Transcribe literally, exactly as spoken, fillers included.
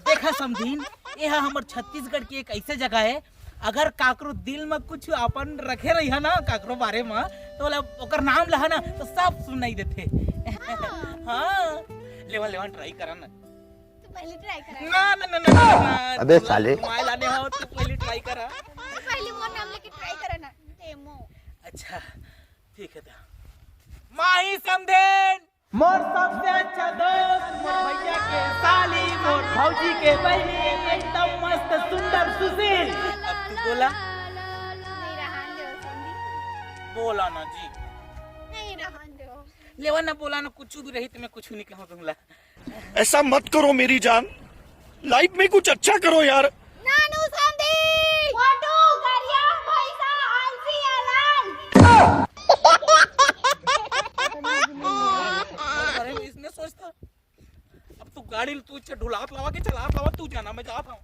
देखा समधिन, ये हा हमर छत्तीसगढ़ के एक ऐसे जगह है, अगर काकरो दिल में कुछ अपन रखे रही है ना काकरो बारे में, तो ओला ओकर नाम लहा ना तो सब सुनाई देथे। हाँ। लेवा लेवा ट्राई करा ना। तू पहले ट्राई करा। ना ना ना ना ना, ना। अबे साले। माय लाने हो, तू पहले ट्राई करा। पहले मोर नाम लेके ट्राई करा ना। डेमो। अच्छा, ठीक है। तो माही समधिन, मोर सबसे अच्छा दोस्त, मोर भैया के साली, मोर भौजी के बहिनी, एकदम मस्त सुंदर सुशील। अब तू बोला। नहीं, रहन दो, समधिन। बोला ना जी। नहीं, रहन दो। लेवा ना, बोला ना, कुछ भी रही तो मैं कुछ नहीं कहूँ तुमला। ऐसा मत करो मेरी जान, लाइफ में कुछ अच्छा करो यार। नानू समधी, फोटो, गरिया, भैंसा, आलसी, अलाल। अरे, इसने सोचता, अब तू गाड़ी तू इच्छा ढुलात लावा के चलात लावा, तू जाना, मैं जात हूँ।